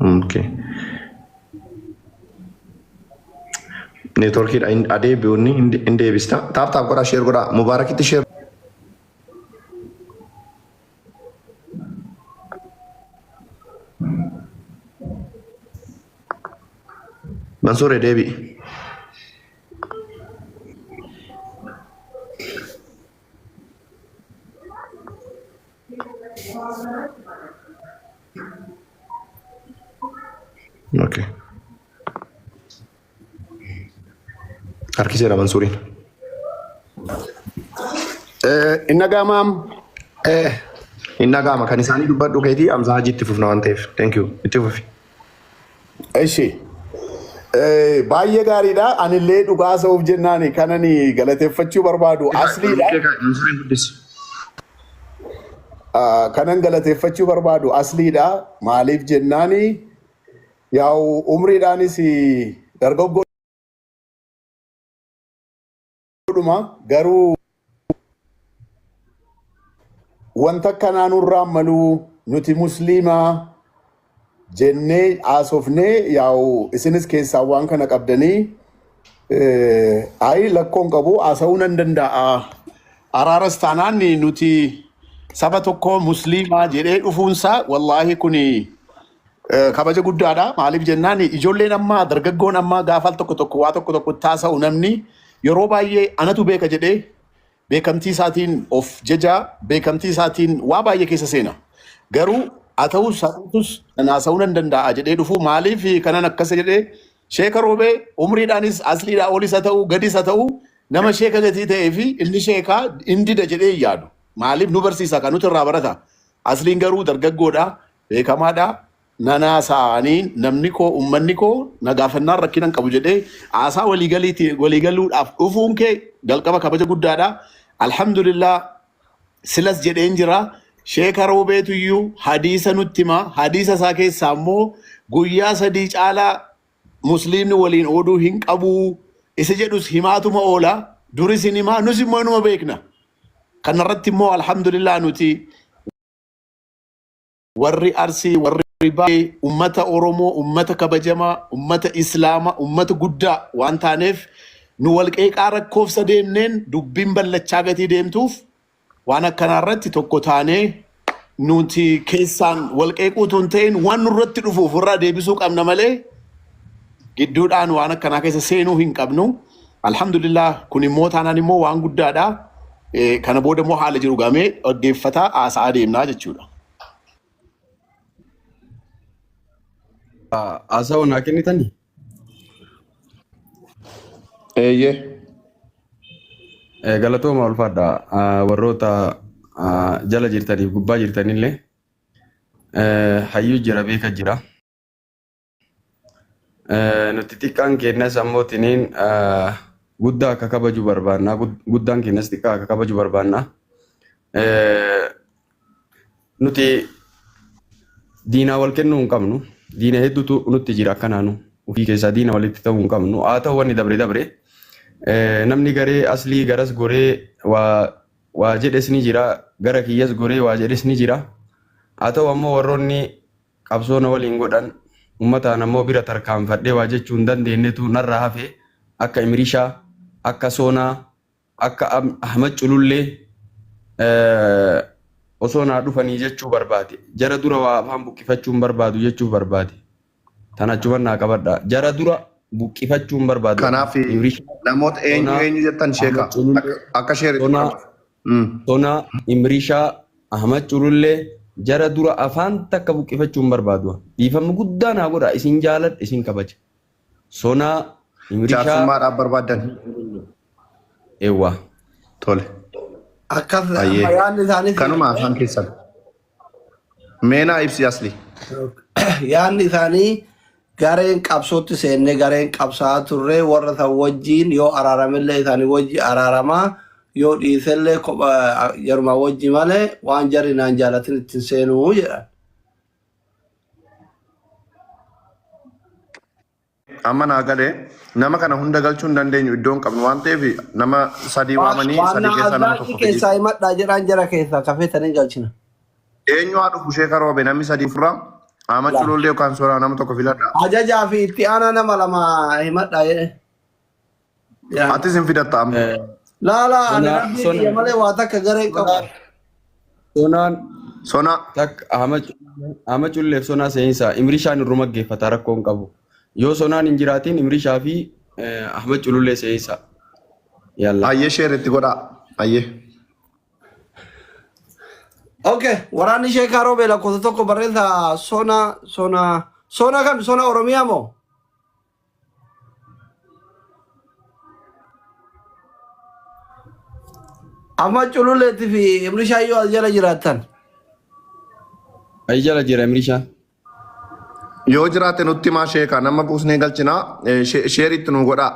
Okay. Neetworkiidha adeebi'uun hin deebista. Tap tap godhaa share godhaa. Mubaarakitti share. Mansuuree deebi'i. Okay. Harkiseera Mansuuriin. Inni dhaga'amaam. Inni dhaga'ama kan isaanii dubbadhu keetii Amzaa Hajii itti fufna waan ta'eef. Thank you. Itti fufi. Eshi. Baay'ee gaariidha. Anillee dhugaa haasa'uuf jennaan kanani galateeffachuu barbaadu asliidha. Mansuuriin guddisi. Kanan galateeffachuu barbaadu asliidha. Maaliif jennaani yaa'u umriidhaanis dargaggoodhuma garuu wanta akkanaa nurraan maluu nuti musliimaa jennee haasofnee yaa'u isinis keessaa waan kana qabdanii ayi lakkoon qabu haasa'uu nan danda'a. Araaras taanaan nuti saba tokko musliimaa jedhee dhufuunsaa wallaahi kuni kabaja guddaadha. Maaliif jennaan ijoolleen ammaa dargaggoon ammaa gaafa al tokko tokko waa tokko tokko taasa'u namni yeroo baay'ee anatu beeka jedhee beekamtii isaatiin of jajaa beekamtii isaatiin waa baay'ee keessa seena. Garuu haa ta'us haa ta'us kan haasa'uu nan danda'a jedhee dhufu maaliif kanan akkas jedhee sheeka roobee umriidhaanis asliidhaa olis haa ta'u gadis haa ta'u nama sheeka gatii ta'ee fi inni sheekaa hin dida jedhee hin yaadu. Maaliif nu barsiisa kan nuti irraa barata. Asliin garuu dargaggoodha beekamaadha nanaa saanii namni koo ummanni koo na gaafannaan rakkina hin qabu jedhee haasaa waliigaliiti waliigaluudhaaf dhufuun kee jalqaba kabaja guddaadha. Alhamdulillah silas jedheen jira. Sheeka Roobeetuyyuu hadiisa nutti hima. Hadiisa isaa keessaa immoo guyyaa sadii caalaa musliimni waliin ooduu hin qabu. Isa jedhus himaatuma oola. Duris hin himaa nus immoo inuma beekna. Kanarratti immoo alhamdulillah nuti warri Arsii, warri Baalee, ummata Oromoo, ummata kabajamaa, ummata Islaamaa, ummata guddaa waan taaneef nu walqeeqaa rakkoofsa deemneen dubbiin ballachaa gatii deemtuuf waan akkanaa irratti tokko taanee nuti keessaan walqeequu utuu hin ta'in waan nurratti dhufu ofirraa deebisuu qabna malee gidduudhaan waan akkanaa keessa seenuu hin qabnu. Alhamdulillah kun immoo taanaan immoo waan guddaadha. Kana booda immoo haala jiru gamee dhaggeeffataa haasa'aa deemnaa jechuudha. Haasawaa naa kennitanii? Eeyyee. Galatooma ulfaadha. Warroota jala jirtaniif gubbaa jirtanillee hayyuu jira beeka jira. Nuti xiqqaan keenyas ammoo tiniin guddaa akka kabaju barbaanna. Guddaan keenyas xiqqaa akka kabaju barbaanna. Nuti diinaa wal kennuu hin qabnu. Diina hedduutu nutti jira akkanaanu. Ofii keessaa diina walitti ta'uu hin qabnu. Haa ta'u wanni dabre dabre. Namni garee aslii garas goree waa waa jedhes ni jira. Gara kiyyas goree waa jedhes ni jira. Haa ta'u ammoo warroonni qabsoo na waliin godhan ummataan ammoo bira tarkaanfadhee waa jechuu hin dandeenyetu narraa hafe akka Imirishaa, akka Soonaa, akka Ahmad Culullee osoo naa dhufanii jechuu barbaade. Jara dura waa afaan buqqifachuu hin barbaadu jechuuf barbaade. Tana achuman naa qabadha. Jara dura buqqifachuu hin barbaadu. Kanaaf Imirishaa, namoota eenyu Soonaa, eenyu jettan sheeka Ahmad Culullee, akka sheeritti Soonaa, qabatu. Sonaa, Imrishaa, Ahmad Culullee jara dura afaan takka buqqifachuu hin barbaadu. Dhiifama guddaa naa godha isin jaaladha isin kabaja. Sonaa, Imrishaa, Jaarsummaadhaaf barbaaddan. Eewwa. Tole. Akkas amma Ayyee. yaadni isaanii Kanuma afaan keessan. Meenaa ibsi asli. Yaadni isaanii gareen qabsootti seennee gareen qabsaa'aa turre warra san wajjiin yoo araaramillee isaanii wajji araaramaa yoo dhiisellee kopha jaruma wajji malee waan jarri naan jaalatin ittiin seenuu jedhan. Amma naa galee nama kana hunda galchuu hin dandeenyu iddoo hin qabnu waan ta'eef nama sadii waamanii Waan sadii keessaa nama azzaaqii tokko fidi. keessaa himadhaa jedhaan jara keessaa kafeetanii galchina. Eenyu haa dhufu sheeka roobe namni sadii ofirraa Ahmad Culullee yookaan Sonaa nama tokko filadhaa. Ajajaa fi itti aanaa nama lama himadha jedhe. Yaa. Atis hin fidatta amma. Laa laa ani Sonaa rabbii sona kiyya malee waa takka garee hin qabu. sonaan Sonaa. takka Ahmad Cululleef sonaa seensa Imrishaan irruma geeffata rakkoo hin qabu. Yoo sonaan hin jiraatin Imrishaa fi Ahmad Culullee seensa. Yalla. Ayyee sheer itti godhaa. Ayyee. Okay, waraanni Sheekaa Roobee lakkoofsa tokko barreessa sona sona sona kam sona Oromiyaa moo? Amma Cululeetti fi Imrishaa yoo as jala jiraattan. Ayi jala jira Imrishaan. Yoo jiraate nutti himaa sheekaa nama buusnee galchinaa sheer itti nu godhaa.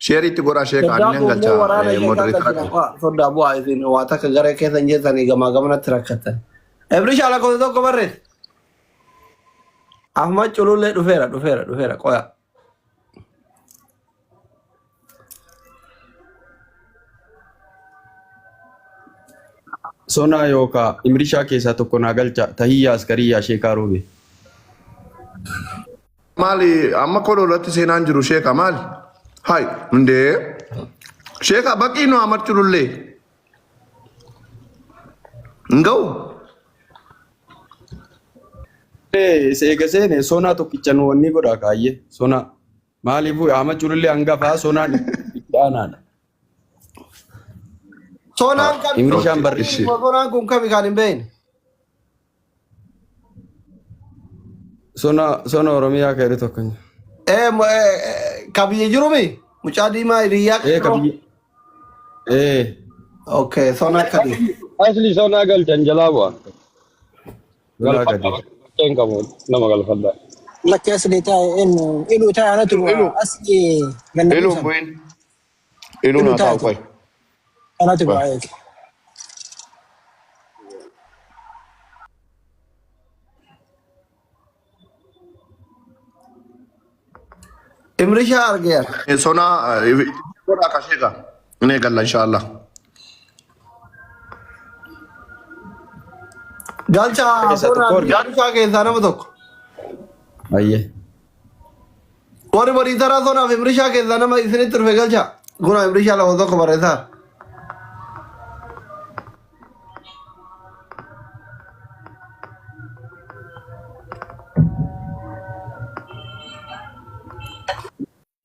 Sheer itti godhaa sheekaa Soddaa ani nan buufnee galchaa waraana sheekaa modereetara galchina. Waa, Soddaa bu'aa isin waa takka garee keessa hin jirtanii gamaa gamanatti rakkattan. Imrishaa lakkoofsa tokko barreessa. Ahmad Culullee dhufeera dhufeera dhufeera qoya. Sonaa yookaa Imrishaa keessaa tokko naa galcha tahiyyaa askariyyaa sheekaa roobe. Maali amma kololatti seenaan jiru sheeka maali? Hai hundee sheeka baqii nu Ahmad Culullee hin ga'u. Eega seene sonaa tokkicha nu wanni godha kaayyee sonaa. Maaliifuu Ahmad Culullee hangafaa sonaan itti aanaadha. Sonaan kami? Imrishaan barri. Ishi. Sonaan kun kami kan hin beekne? Sona sona Oromiyaa kan jedhu tokko hin jiru. Ka biyya jirumi? Mucaa diimaa hiriyyaa Ee ka qeerroo? biyya. Ee. Okay, sona kadi. Asli sonaa galchan jalaa bu'a. Sonaa Galfadha gadi. bakka hin qabu nama galfadha. Lakki asli taa'e eenyu iluu taa'e anatu Ilu bu'a ilu asli ganna ilu buusan bu'in ilu iluu naa taa'e taa'u qoy. anatu Qoy. bu'a eegi. Imrishaa argeera. Sonaa godhaa ka sheeka. Inni eegalla inshaallah. Galcha Keessaa tokko sonaa fi arge. Imrishaa keessaa nama tokko. Ayyee. Warri borii taraa sonaa fi Imrishaa keessaa nama isinitti dhufe galcha. Kuna Imrishaa lama tokko barreessaa.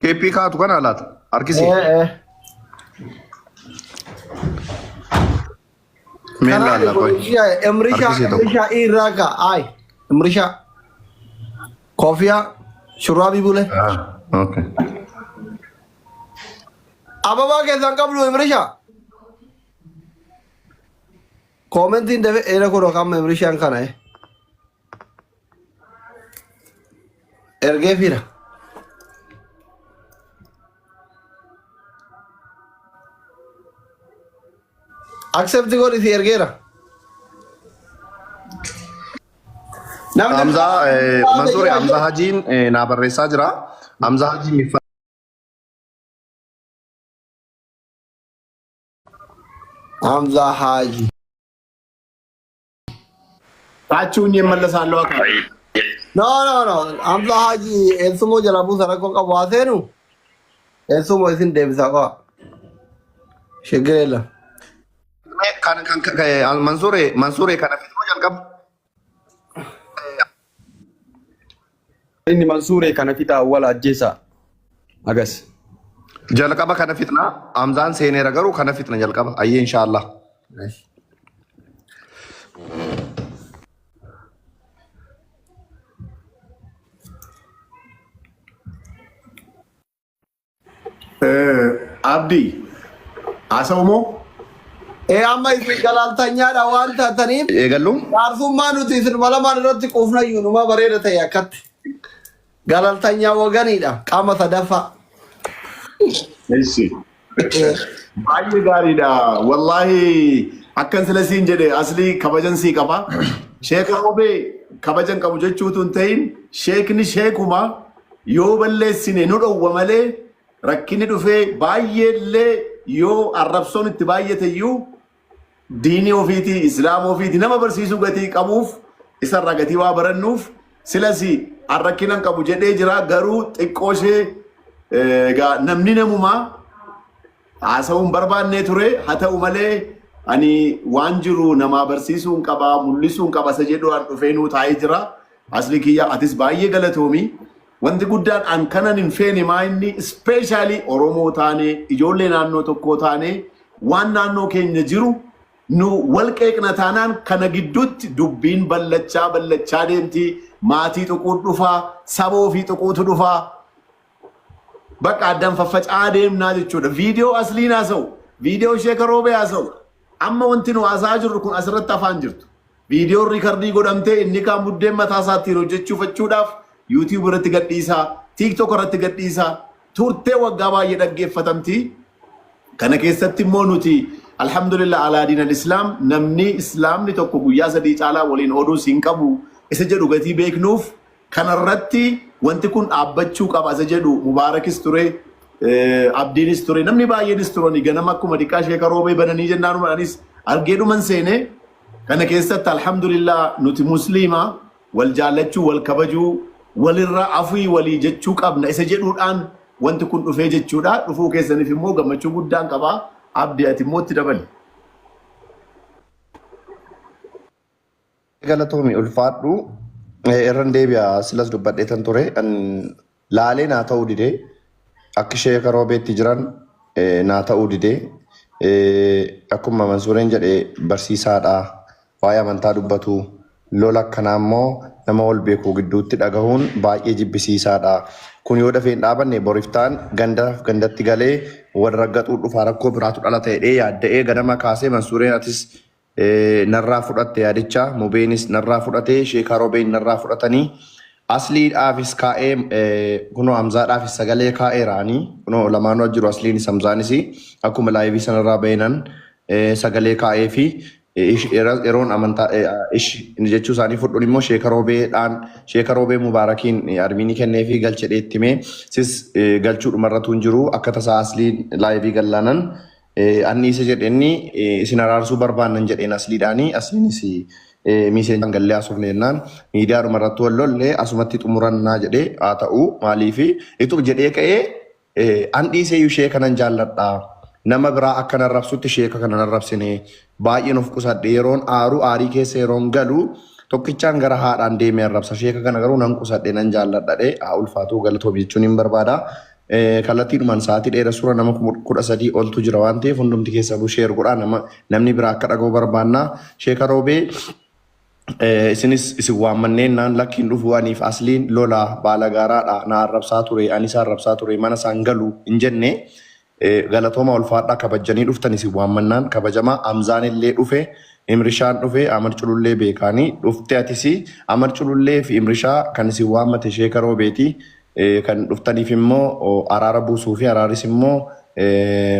Keeppii kaatu kana laata? Harkisii. Ee ee. Mee Kanaaf laalla qoy. Imrishaa Harkisii tokko. Imrishaa irraa ka ay Imrishaa koofiyaa shurraabii bule. Ah, okay. Ababaa keessaan qabdu Imrishaa. Koomentiin dafe eera kun amma Imrishaan kana. Ergee fiira. Accept godhi si ergeera. Namni Hamzaa Mansuuri Hamzaa Hajiin naa barreessaa jira. Hamzaa Hajii miffa Hamzaa Haaji. Taachuun ይመለሳለሁ አካ No, no, no. Hamzaa Haaji eessumoo jala buusa rakkoo qabu haa seenu. Eessumoo isin deebisaa qofa. Shiggir የለም. kan kan kan Mansuuri Mansuuri kana fixuu jalqaba. Inni Mansuuree kana fixa awwala ajjeesaa. Agas. Jalqaba kana fixna. Hamzaan seeneera garuu kana fixna jalqaba. Ayyee inshaallah. Abdii haasa'u moo? Ee amma isin galaaltanyaadha waan taataniif Eegallu. jaarsummaa nuti isin malamaan irratti quufnayyuu numa bareeda ta'e akkatti. Galaaltanyaa waganiidha qaama sadaffaa. Eessi. Baay'ee gaariidha. Wallaahi akkan sila siin jedhe aslii kabajan sii qaba. Sheeka Roobee kabajan qabu jechuutu hin ta'in sheekni sheekuma yoo balleessine nu dhowwa malee rakkinni dhufee baay'eellee yoo arrabsoon itti baay'ate iyyuu diinii ofiitii islaama ofiitii nama barsiisuu gatii qabuuf isarraa gatii waa barannuuf Silasi an rakkina hin qabu jedhee jira garuu xiqqoo ishee egaa namni namumaa haasa'uu hin barbaannee ture haa ta'u malee ani waan jiru namaa barsiisuu hin qaba mul'isuu hin qaba isa jedhu an dhufee nuu taa'ee jira. Asli kiyya atis baay'ee galatoomi. Wanti guddaan an kanan hin feene maa inni ispeeshaalii Oromoo taane ijoollee naannoo tokkoo taane waan naannoo keenya jiru Nu wal qeeqna taanaan kana gidduutti dubbiin ballachaa ballachaa deemti. Maatii tuquun dhufa, saba ofii tuquutu dhufa. Bakka addaan faffaca'aa deemnaa jechuudha. Viidiyoo asliin haasa'u, viidiyoo sheeka roobee haasa'u. Amma wanti nu haasa'aa jirru kun asirratti afaan jirtu. Viidiyoon riikardii godhamtee inni kaan buddeen mataa isaa ittiin hojjechuufachuudhaaf YouTube irratti gadhiisaa, TikTok irratti gadhiisaa. Turtee waggaa baay'ee dhaggeeffatamti. Kana keessatti immoo nuti alhamdulillah alaa diinal islaam namni islaamni tokko guyyaa sadii caalaa waliin oduus hin qabu isa jedhu gatii beeknuuf kanarratti wanti kun dhaabbachuu qaba isa jedhu Mubaarakis ture Abdiinis ture namni baay'eenis turani ganama akkuma diqqaa sheeka roobee bananii jennaan anis argeedhuman seene kana keessatti alhamdulillah nuti musliima Wal jaallachuu, wal kabajuu, walirra afwii walii jechuu qabna isa jedhuudhaan wanti kun dhufee jechuudha. Dhufuu keessaniif immoo gammachuu guddaan qaba. Abdi ati immoo itti dabali. Galatoomi ulfaadhu. Irran deebi'a silas dubbadheetan ture. An laalee naa ta'uu dide. Akka sheeka roobeetti jiran naa ta'uu dide. Akkuma Mansuureen jedhe barsiisaadha. Waa'ee amantaa dubbatu. Lola akkanaa immoo nama wal beeku gidduutti dhagahuun baay'ee jibbisiisaadha. Kun yoo dafee hin dhaabanne boriftaan gandaaf gandatti galee wal raggaxuu dhufaa rakkoo biraatu dhalata jedhee yaadda'ee ganama kaasee Mansuureen atis narraa fudhatte yaadicha Mubeenis narraa fudhate Sheekaa Roobeen narraa fudhatanii Asliidhaafis kaa'ee kunoo Hamzaadhaafis sagalee kaa'eera ani kunoo lamaanuu as jiru Asliinis Hamzaanis akkuma laayivii sanarraa bahinan sagalee kaa'ee fi yeroon amantaa ish jechuu isaanii fudhuun immoo Sheeka Roobeedhaan Sheeka Roobee Mubaarakiin admiinii kennee fi galche dheetti himee sis galchuu dhumarratu hin jiru akka tasaa Asliin laayivii gallaanan Anni isa jedhe inni isin araarsuu barbaannan jedheen asliidhaani asliinis miiseenjaan gallee haasofne jennaan miidiyaadhuma irratti wal lolle asumatti xumurannaa jedhee haa ta'u maaliifi itu jedhee ka'ee an dhiisee ishee kanan jaalladha nama biraa akka nan rabsutti sheeka kana nan rabsine baay'een of qusadhe yeroon aaru aarii keessa yeroon galu tokkichaan gara haadhaan deemee arrabsa sheeka kana garuu nan qusadhe nan jaalladha dhe haa ulfaatuu galatoomi jechuun hin barbaada. Kallattiidhumaan sa'aatii dheeressuurra nama 13,000 oltu jira waan ta'eef hundumti keessanuu sheer godhaa nama namni biraa akka dhaga'u barbaanna. Sheeka Roobee isinis isin waammanneen naan lakkiin dhufu aniif asliin lola baalagaaraadha na arrabsaa ture ani isa arrabsaa ture mana isaan galu hin jenne galatooma ulfaadhaa kabajjanii dhuftan isin waammannaan kabajamaa Hamzaan illee dhufe Imrishaan dhufe Amar Culullee beekaanii dhufte atisi Amar Culullee fi Imrishaa kan isin waammate Sheeka Roobeeti. Kan dhuftaniif immoo araara buusuu fi araaris immoo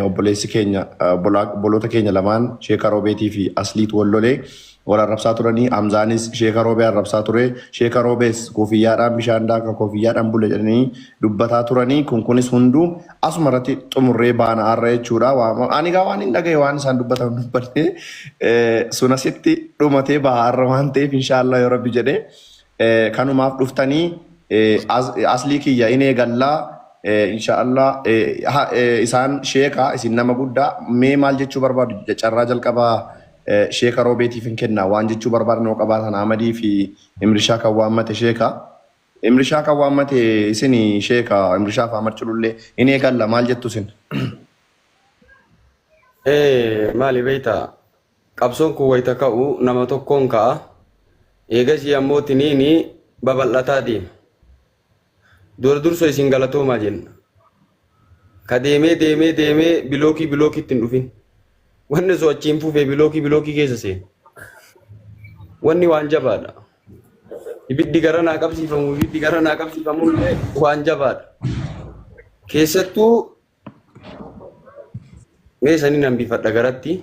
obboleessi keenya obboloota keenya lamaan Sheeka Roobeetii fi Asliitu wal lolee wal arrabsaa turanii Hamzaanis Sheeka Roobee arrabsaa ture Sheeka Roobees koofiyyaadhaan bishaan daaka koofiyyaadhaan bule jedhanii dubbataa turanii kun kunis hunduu asuma irratti xumurree baana har'a jechuudha. Ani egaa waan hin dhagaye waan isaan dubbatan dubbanne sun asitti dhumatee baha har'a waan ta'eef inshaallah yoo rabbi jedhee Kanumaaf dhuftanii aslii kiyya in eegallaa inshaallah isaan sheeka isin nama guddaa mee maal jechuu barbaadu carraa jalqabaa sheeka roobeetiif hin kenna waan jechuu barbaadan yoo qabaatan Ahmadii fi Imrishaa kan waammate sheeka Imrishaa kan waammate isin sheeka Imrishaa fi Ahmad Culullee in eegalla maal jettu isin. Maali beektaa Qabsoon kun wayita ka'u nama tokkoon ka'a. Eegasii ammoo tiniini babal'ataa deema. Dura dursoo isin galatoomaa jenna. Ka deemee deemee deemee bilookii bilookiitti hin dhufin. Wanni osoo achiin fufee bilookii bilookii keessa seena. Wanni waan jabaadha. Ibiddi gara naa qabsiifamu ibiddi gara naa qabsiifamu illee waan jabaadha. Keessattuu Mee saniin hambifadha garatti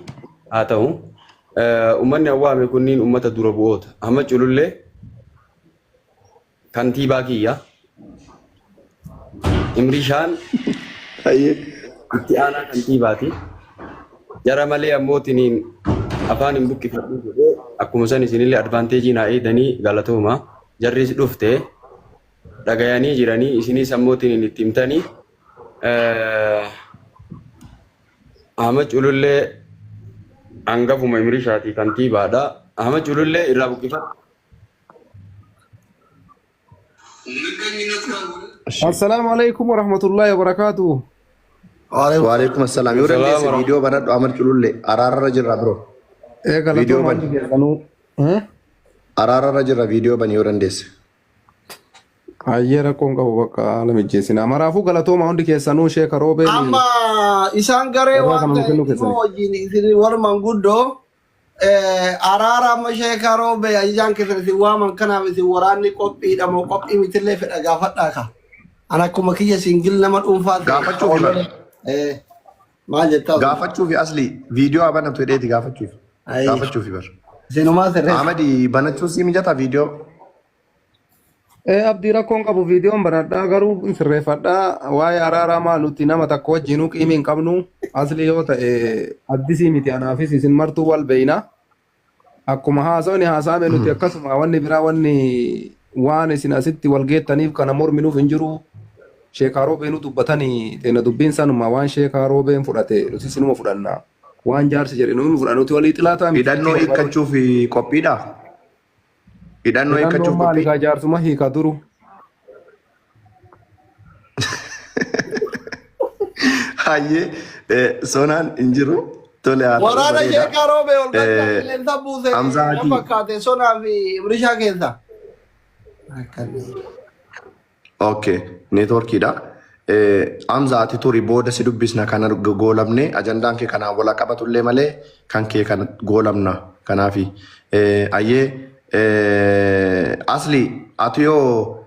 haa ta'u. Uummanni awwaame kunniin uummata dura bu'oota. Ahmad Culullee kantiibaa kiyya. Imrishaan Hayyee. itti aanaa kantiibaati. Jara malee ammoo tiniin afaan hin buqqifadhu jedhee akkuma san isinillee advaanteejii naa eedanii galatooma. Jarris dhufte dhagayanii jiranii isinis ammootiin itti himtanii. Ahmad Culullee hangafuma Imrishaatii kantiibaadha. Ahmad Culullee irraa buqqifadhu. Assalaamu alaikum warahmatullahi wabarakatuh. Waalaikum Waalaikum assalaam. Yoo Salaam dandeesse viidiyoo banadhu Ahmad Culullee araararra jirra bro. Ee Viidiyoo galatooma bani. hundi keessanuu. Eh? Araararra jirra viidiyoo bani yoo dandeesse. Hayyee rakkoon qabu bakka haala mijjeessinaa. Maraafuu galatooma hundi keessanuu sheeka roobeen Amma isaan garee carraa waan kana nu ta'eef kennuu dhimma keessaniif. wajjin isin warra manguddoo araara amma sheekaa roobee ajajaan keessan isin waaman kanaaf isin waraanni qophiidha moo qophii mitillee fedha gaafadhaa ka. An akkuma kiyya singil nama dhuunfaa ta'e Gaafachuufi bar. Maal jettaa sun? Gaafachuufi asli viidiyoo haa banatu jedheeti gaafachuufi. Ayi Gaafachuufi bar. isinumaa sirreessa. Ahmadi banachuu sii mijataa viidiyoo. Ee abdii rakkoon qabu viidiyoon banadhaa garuu hin sirreeffadhaa waa'ee araaraa maal nuti nama takka wajjinuu qiimii hin qabnu asli yoo ta'e addisii miti anaafis isin martuu wal beeyna. Akkuma haasawni haasa'ame nuti akkasuma wanni biraa wanni waan isin asitti wal geettaniif kana morminuuf hin jiru. Sheekaa roobeenuu dubbatanii teena dubbiin sanuma waan sheekaa roobeen fudhate nuti sinuma fudhanna. Waan jaarsi jedhe nuyi fudhanna nuti walii xilaataa miti. Hidhannoo hiikkachuuf qophiidha. Hidhannoo Hidhannoon hiikkachuuf maali qophii. kaa jaarsuma hiika duru. Hayyee sonaan hin jiru. Tole haa ta'u Waraana bareeda. sheekaa roobee ol galchaa qilleensa buuse Hamzaa na Hajii. fakkaate sonaa fi Imrishaa keessa. Akkanni. Okay, neetworkiidha. Hamza ati turi booda si dubbisna kana goolamne ajandaan kee kanaan wal qabatullee malee kan kee kana goolamna kanaafi. Ayyee asli ati yoo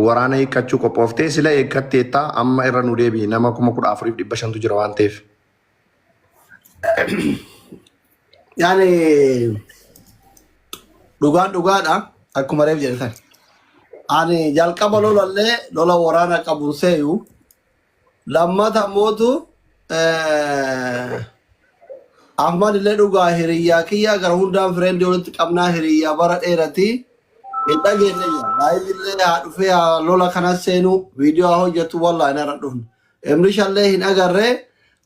waraana hiikkachuu qophooftee sila eeggatteetta amma irra nu deebi'i nama 14,500tu jira waan ta'eef. Yaani dhugaan dhugaadha akkuma reef jedhe sana. Ani jalqaba lolallee lola waraana qabuun seeyu lammata mootu Ahmad illee dhugaa hiriyyaa kiyyaa gara hundaan fireendii walitti qabnaa hiriyyaa bara dheerati hin dhageenye jira. Laayif illee haa dhufee haa lola kanas seenu viidiyoo haa hojjetu wallaahi hin irra dhufne. Imrishallee hin agarree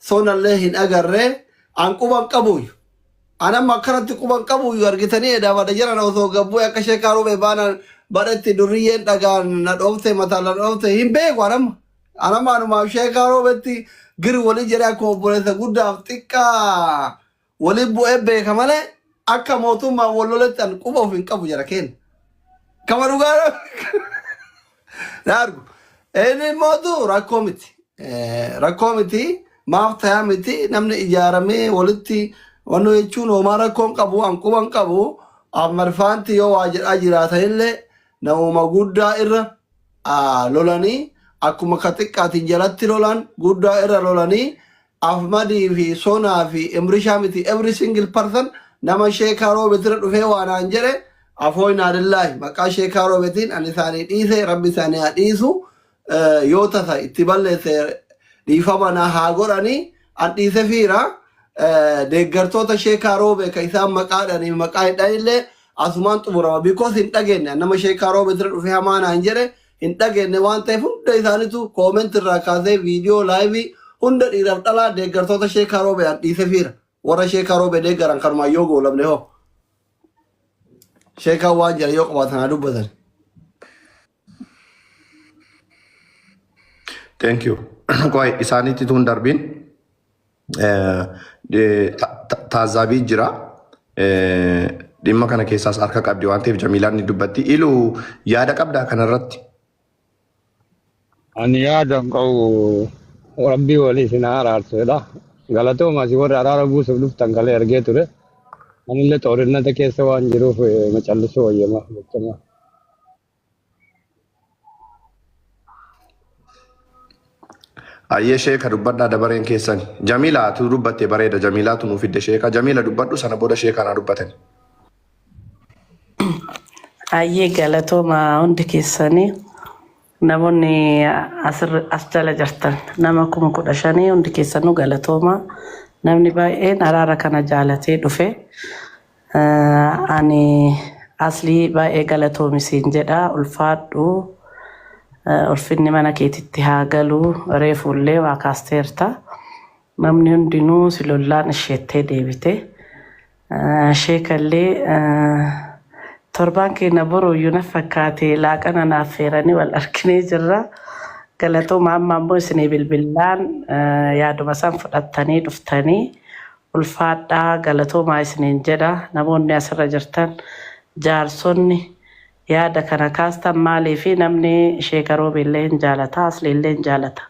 sonallee hin agarree an quban qabuuyyu. An amma akkanatti quban qabuuyyu argitanii edaa bada jiran osoo gabbuu akka sheekaa roobee baanaan badhetti durriyyeen dhagaan na dhoofte mataan na dhoofte hin beeku an amma. An amma anumaaf sheekaa roobetti gir walii jedhee akkuma obboleessa guddaaf xiqqaa walii bu'ee beeka malee akka mootummaan wal loletti an quba of hin qabu jara keenya. Kama dhugaa na argu. Inni mootu rakkoo miti. Rakkoo miti. Maaf tayaa miti. Namni ijaaramee walitti wannu jechuun homaa rakkoo hin qabu. An quba hin qabu. Ammarfaanti yoo waa jedhaa jiraatanillee namuma guddaa irra lolanii akkuma ka xiqqaatiin jalatti lolan guddaa irra lolanii Ahmadii fi Sonaa fi Imrishaa miti every single person nama sheekaa roobetira dhufee waa naan jedhe afooynaa lillaahi maqaa sheekaa roobetiin ani isaanii dhiise rabbi isaanii haa dhiisu yoo tasa itti balleesse dhiifama naa haa godhanii an dhiise fiira deeggartoota sheekaa roobe ka isaan maqaadhanii maqaa hin dhahinillee asumaan xumurama because hin dhageenye nama sheekaa roobetira dhufee hamaa naan jedhe hin dhageenye waan ta'eef hunda isaanitu comment irraa kaasee viidiyoo laayivii hunda dhiiraaf dhalaa deeggartoota sheekaa roobee an dhiise fiira warra sheekaa roobee deeggaran kanumaan yoo goolabne hoo sheekaan waan jedhan yoo qabaatan haa dubbatan. Thank you. Qoy isaanitti tun darbiin taazzaabii jira. Dhimma kana keessaas harka qabdi waan ta'eef Jamiilaan ni dubbatti. Iluu yaada qabdaa kanarratti? Ani yaada hin qabu rabbii walii isin haa araarsuudha. Galatooma isin warri araara buusuuf dhuftan kalee argee ture. Anillee xoorinata keessa waan jiruuf macallisuu wayyama jechama. Ayyee sheeka dubbadhaa dabareen keessan. Jamiila atu dubbatte bareeda. Jamiilaatu nuu fidde sheeka. Jamiila dubbadhu sana booda sheekaan haa dubbatan. Ayyee galatooma hundi keessanii namoonni as jala jirtan nama 15,000 hundi keessanuu galatooma. Namni baay'een araara kana jaalatee dhufe. Ani Aslii baay'ee galatoomi siin jedha ulfaadhu. Ulfinni mana keetitti haa galu reefuullee waa kaasteerta. Namni hundinuu si lollaan isheettee deebite. Sheekallee torbaan keenya boruuyyuu na fakkaate laaqana naaf feeranii wal arginee jirra. Galatooma amma ammoo isinii bilbillaan yaaduma san fudhattanii dhuftanii ulfaadhaa galatoomaa isiniin jedha. Namoonni asirra jirtan jaarsonni yaada kana kaastan maaliifi namni sheeka roobeellee hin jaalata asliillee hin jaalata.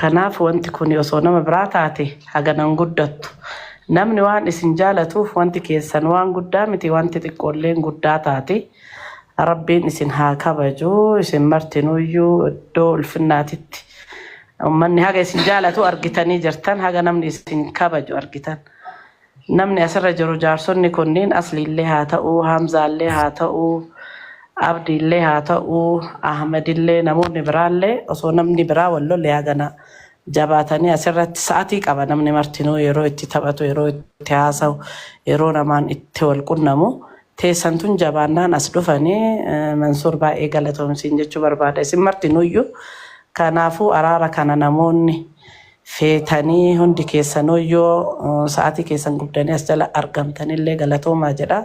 Kanaaf wanti kun osoo nama biraa taate haganan guddattu. Namni waan isin jaalatuuf wanti keessan waan guddaa miti wanti xiqqoolleen guddaa taate. Rabbiin isin haa kabaju isin martinuyyuu iddoo ulfinnaatitti. Uummanni haga isin jaalatu argitanii jirtan haga namni isin kabaju argitan. Namni asirra jiru jaarsonni kunniin asliillee haa ta'uu, Hamzaallee haa ta'uu, Abdiillee haa ta'uu, Ahmedillee namoonni biraallee osoo namni biraa wal lolle hagana jabaatanii asirratti sa'atii qaba namni martinuu yeroo itti taphatu, yeroo itti haasa'u, yeroo namaan itti wal qunnamu. Teessan tun jabaannaan as dhufanii Mansuur baay'ee galatoomsiin jechuu barbaada. Isin martinuyyuu kanaafuu araara kana namoonni feetanii hundi keessanuyyuu sa'atii keessan gubdanii as jala argamtanillee galatoomaa jedha.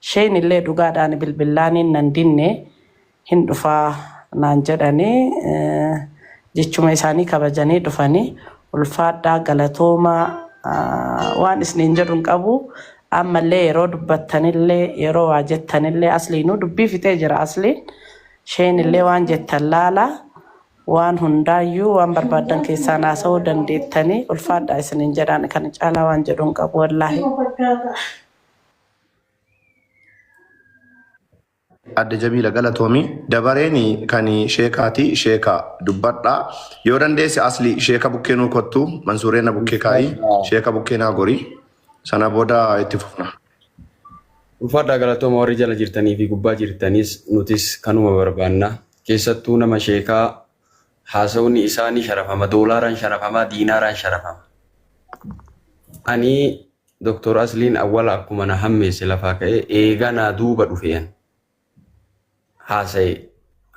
Sheen illee dhugaadhaan bilbillaaniin nan dinne hin dhufaa naan jedhanii jechuma isaanii kabajanii dhufanii ulfaadhaa galatoomaa waan isiniin jedhu hin qabu. Ammallee yeroo dubbattanillee yeroo waa jettanillee asliinuu dubbii fixee jira asliin. Sheen illee waan jettan laala. Waan hundaayyuu waan barbaaddan keessaan haasa'uu dandeettanii ulfaadhaa isiniin jedhaan kana caalaa waan jedhu hin qabu wallaahi. Adde Jamiila galatoomi. Dabareen kan sheekaati. Sheeka dubbadhaa. Yoo dandeesse asli sheeka bukkee nuu kottu. Mansuuree na bukkee kaa'i. Sheeka bukkee naa gori. Sana booda itti fufna. Ulfaadhaa galatooma warri jala jirtanii fi gubbaa jirtanis nutis kanuma barbaanna. Keessattuu nama sheekaa haasawni isaa ni sharafama. Doolaaraan sharafama, diinaaraan sharafama. Ani Dr. Asliin awwala akkuma na hammeesse lafaa ka'ee eegaa naa duuba dhufeen haasa'e.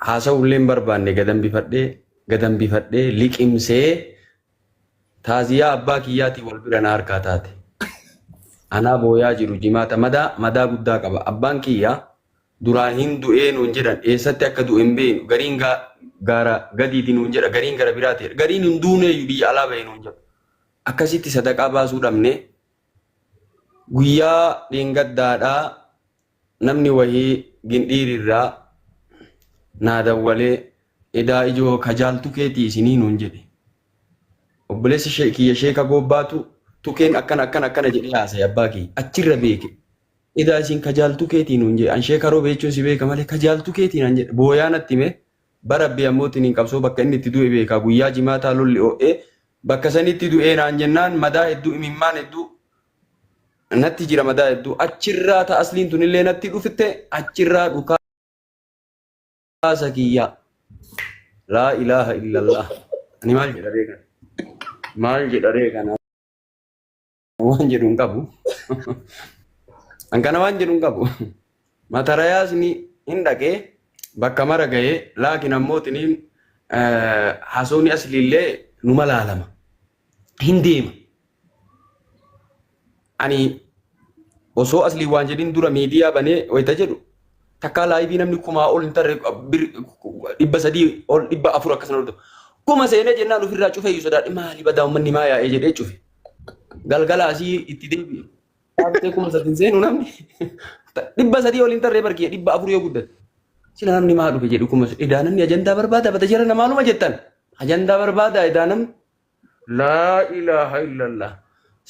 Haasa'ullee hin barbaanne gadambifadhee gadambifadhee liqimsee taaziyaa abbaa kiyyaatiin wal bira na harkaa taate. Anaa booyaa jiru jimaata madaa madaa guddaa qaba. Abbaan kiyya duraan hin du'ee nuun jedhan eessatti akka du'e hin beeknu gariin gaara gadiiti nuun jedha gariin gara biraati jedha gariin hin duuneeyyu biyya alaa bahe nuun jedha. Akkasitti sadaqaa baasuu dhabne guyyaa dheengaddaadhaa namni wahii gindhiirirraa naa dawwalee edaa ijoo kajaaltu keetii isinii nuun jedhe. Obboleessi kiyya sheeka goobbaatu tukeen akkana akkana akkana jedhee haasa'e abbaa kiyya achirra beeke. Edaa isin kajaaltu keetii nuun jedhe an sheeka roobe jechuun si beeka malee kajaaltu keetii naan jedhe booyaa natti hime bara rabbii ammootiin hin qabsoo bakka inni itti du'e beeka guyyaa jimaataa lolli oo'ee bakka sanitti du'ee naan jennaan madaa hedduu imimmaan hedduu natti jira madaa hedduu achirraa ta asliin tunillee natti dhufte achirraa dhukaasa kiyya laa ilaaha illallah ani maal jedha ree kana maal jedha ree kana waan jedhu hin qabu an kana waan jedhu hin qabu matarayaas ni hin dhaqee bakka mara ga'ee laakiin ammoo tiniin haasawni asliillee numa laalama hin deema ani osoo aslii waan jedhin dura miidiyaa banee wayita jedhu takkaa laayivii namni kumaa ol hin tarre 300 ol 400 akkasuma ol kuma seenee jennaan ofirraa cufee iyyuu sodaadhe maali badaa uummanni maa yaa'ee jedhee cufe galgala asii itti deebi'e dhaabatee 3000 hin seenu namni 300 ol hin tarree barkiyya 400 yoo guddate sila namni maa dhufe jedhu kuma edaa namni ajandaa barbaada bada jara namaaluma jettan ajandaa barbaada edaa namni Laa ilaaha illallah.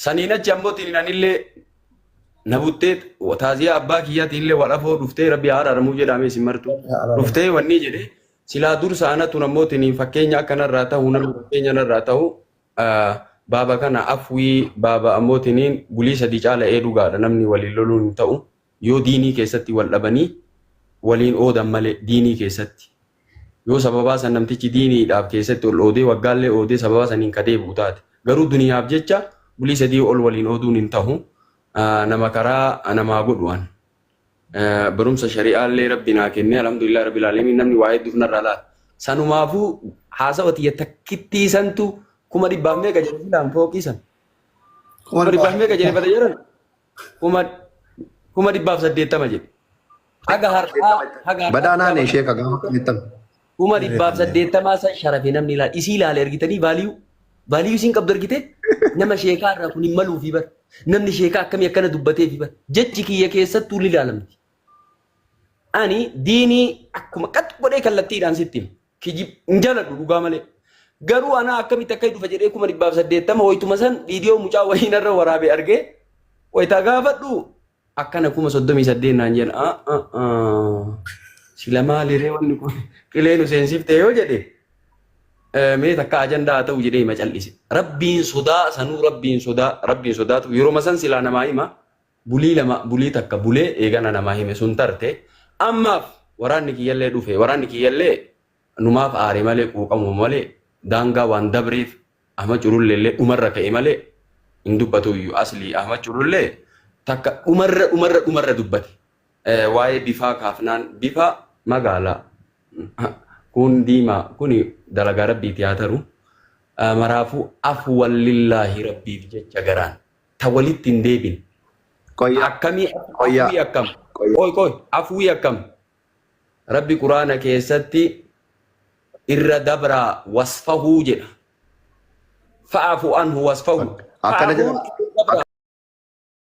Saniin achi ammoo tiniin anillee na buttee taaziyaa abbaa kiyyaatiin illee wal afoo dhuftee rabbi haa araaramuu jedhame isin martu. Dhuftee wanni jedhee silaa dursa anatu ammoo tiniin fakkeenya akka narraa ta'u namni fakkeenya narraa ta'u baaba kana afwii baaba ammoo tiniin bulii sadii caala ee dhugaadha namni waliin loluun hin ta'u yoo diinii keessatti wal dhabanii waliin oodan malee diinii keessatti. Yoo sababaa san namtichi diiniidhaaf keessatti ol oodee waggaallee oodee sababaa saniin ka deebi'u taate. Garuu duniyaaf jecha bulii sadii ol waliin ooduun hin tahu. Nama karaa namaa godhu an. Barumsa shari'aallee rabbi naa kennee, alhamdulillah rabbil aalamiin, namni waa hedduuf narraa laata. Sanumaafuu haasawa tiyya takkittii santu 100,000 meeqa jedhe silaan fooqii san. 100,000 meeqa jedhe bada jedhan 180,000 jedhe. Haga har'aa haga har'aa Badaa naane ishee ka gaafa jettan. 180,000 san sharafe namni ilaala. Isii ilaale argitanii value isiin qabdu argite nama sheekaa irraa kun hin maluufi bar. Namni sheekaa akkamii akkana dubbateefi bar. Jechi kiyya keessattuu ni ilaalamti. Ani diinii akkuma qax godhee kallattiidhaan sitti hima. Kijib hin jaaladhu dhugaa malee. Garuu ana akkamitti akka dhufa jedhee 180,000 wayituma san viidiyoo mucaa wayii narra waraabee argee wayitaa gaafadhu akkana 38,000 naan jedha. Sila maaliree wanni kun qilee nu seensifte yoo jedhe mee takka ajandaa haa ta'u jedhee hima callise. Rabbiin sodaa sanuu rabbiin sodaa rabbiin sodaatu yeroo san silaa namaa hima bulii 2 bulii 1 bulee eegana namaa hime sun tarte. Ammaaf waraanni kiyyallee dhufe, waraanni kiyyallee numaaf aare malee quuqamu malee daangaa waan dabreef Ahmad Cululleellee dhumarra ka'e malee hin dubbatu iyyuu. Asli Ahmad Culullee takka dhumarra dhumarra dhumarra dubbate. Waa'ee bifaa kaafnaan bifa magaalaa kun diimaa kuni dalagaa rabbiiti haa taru. Maraafuu afwan lillaahi rabbiif jecha garaan ta walitti hin deebine. Qoyyaa. Akkamii Qoyyaa. afwii akkam? Qoyyaa. Qoy qoy afwii akkam? Rabbi Quraana keessatti irra dabraa wasfahuu jedha. Fa'afu anhu wasfahu. Akkana Fa'afuun jedha. irra dabraa.